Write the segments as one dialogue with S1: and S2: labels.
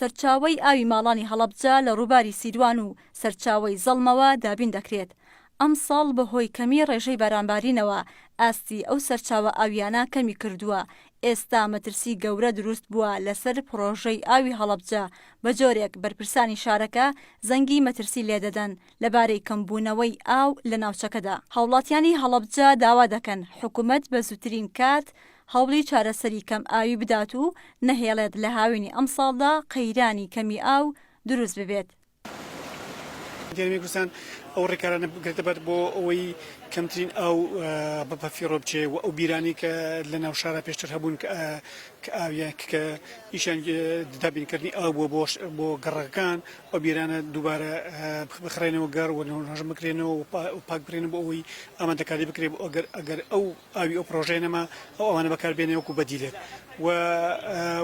S1: سەرچاوەی ئاوی ماڵانی هەڵەبجە لە ڕووباری سیروان و سەرچاوەی زەڵمەوە دابین دەکرێت، ئەمساڵ بەهۆی کەمی ڕێژەی بارانبارینەوە ئاستی ئەو سەرچاوە ئاوییانە کەمی کردووە، ئێستا مەترسی گەورە دروست بووە لەسەر پڕۆژەی ئاوی هەڵەبجە، بەجۆرێک بەرپرسانی شارەکە زەنگی مەترسی لێدەدەن لەبارەی کەمبوونەوەی ئاو لە ناوچەکەدا. هاوڵاتیانی هەڵەبجە داوا دەکەن حکومەت بە زووترین کات هەوڵی چارەسەری کەمئاوی بدات و نەهێڵێت لە هاوینی ئەمساڵدا قەیرانی کەمی ئاو دروست ببێت.
S2: هەرێمی کوردستان ئەو ڕێکارانە بگرێتە بەر بۆ ئەوەی کەمترین ئاو بە فیڕۆ بچێ و ئەو بیرانەی کە لە ناو شارا پێشتر هەبوون کە ئاویان کە ئیشیان دابینکردنی ئاو بووە بۆ بۆ گەڕەکەکان ئەو بیرانە دووبارە بخرێنەوە گەڕ و نۆژەن بکرێنەوە و پاک بکرێنەوە بۆ ئەوەی ئامادەکاری بکرێت بۆ ئەگەر ئەگەر ئەو ئاوی ئەو پڕۆژەیە نەما ئەو ئاوانە بەکار بێنێ وەکو بەدیلێک و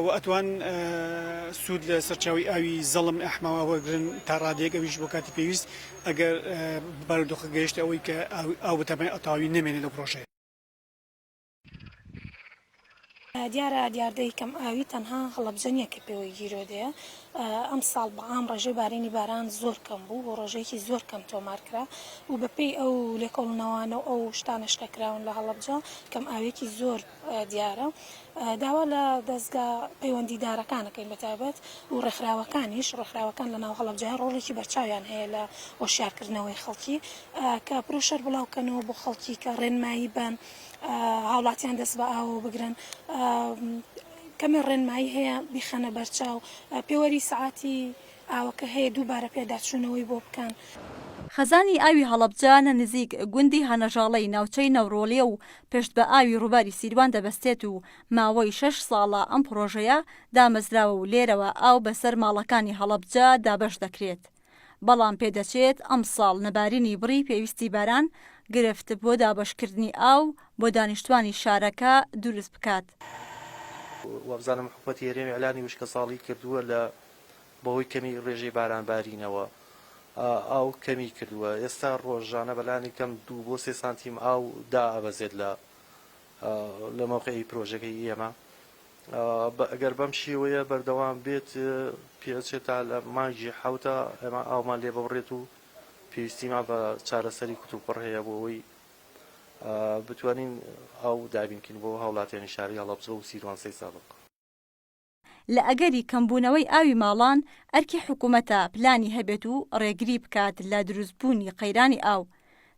S2: و ئەتوان سوود لە سەرچاوی ئاوی زەڵم ئەحمەوە وەرگرن تا ڕادەیەک ئەویش بۆ کاتی پێویست ئەگەر بارودۆخە گەیشتە ئەوەی کە ئاو بە تەواوی نەمێنێ لەو پڕۆژەیە.
S3: دیارە دیاردەی کەم ئاوی تەنها هەڵەبجە نییە کە پێوەی گیرۆدەیە، ئەمساڵ بە عام ڕێژەی بارینی باران زۆر کەم بوو و ڕێژەیەکی زۆر کەم تۆمار کرا و بەپێی ئەو لێکۆڵنەوانە و ئەو شتانەش کە کراون لە هەڵەبجە کەم ئاویەکی زۆر دیارە. داوا لە دەزگا پەیوەندیدارەکان ئەکەین بە تایبەت و ڕێکخراوەکانیش، ڕێکخراوەکان لە ناو هەڵەبجە ڕۆڵێکی بەرچاویان هەیە لە هۆشیارکردنەوەی خەڵکی کە پرۆشەر بڵاوکەنەوە بۆ خەڵکی کە ڕێنمایی بەن هاوڵاتیان دەست بە ئاوەوە بگرن کەمێ ڕێنمایی هەیە بیخەنە بەرچاو پێوەری سەعاتی ئاوەکە هەیە دووبارە پێداچوونەوەی بۆ بکەن.
S1: خەزانی ئاوی هەڵەبجە لە نزیک گوندی هەنەژاڵەی ناوچەی نەورۆڵیە و پشت بە ئاوی ڕووباری سیروان دەبەستێت و ماوەی شەش ساڵە ئەم پڕۆژەیە دامەزراوە و لێرەوە ئاو بەسەر ماڵەکانی هەڵەبجە دابەش دەکرێت. بەڵام پێدەچێت ئەمساڵ نەبارینی بڕی پێویستی باران گرفت بۆ دابەشکردنی ئاو بۆ دانیشتوانی شارەکە دروست بکات.
S4: وابزانم حکومەتی هەرێم ئیعلانی وشکەساڵی کردووە لە بەهۆی کەمی ڕێژەی باران بارینەوە ئاو کەمی کردووە ئێستا ڕۆژانە بەلانی کەم دوو بۆ سێ سانتیم ئاو دائەبەزێت لە لە مەوقعی پرۆژەکەی ئێمە ئەگەر بەم شێوەیە بەردەوام بێت پێچێت تا لە مانگی حەوتا ئێمە ئاومان لێ ببڕێت و پێویستیمان بە چارەسەری کوتوپڕ هەیە بۆ ئەوەی بتوانین ئاو دابینکەین بۆ هاوڵاتیانی شاری هەڵەبجە و سیروان سەیدسادق.
S1: لە ئەگەری کەمبوونەوەی ئاوی ماڵان، ئەرکی حکومەتە پلانی هەبێت و ڕێگری بکات لە دروستبوونی قەیرانی ئاو.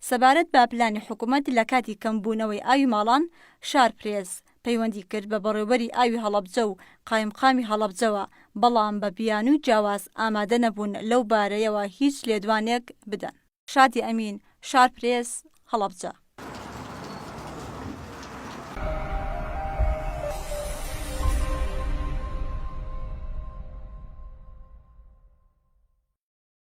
S1: سەبارەت بە پلانی حکومەت لە کاتی کەمبوونەوەی ئاوی ماڵان، شارپرێس، پەیوەندی کرد بە بەڕێوبەری ئاوی هەڵەبجە و قایمقامی هەڵەبجەوە، بەڵام بە بیانووی جیاواز ئامادە نەبوون لەو بارەیەوە هیچ لێدوانێک بدەن. شادی ئەمین، شارپرێس، هەڵەبجە.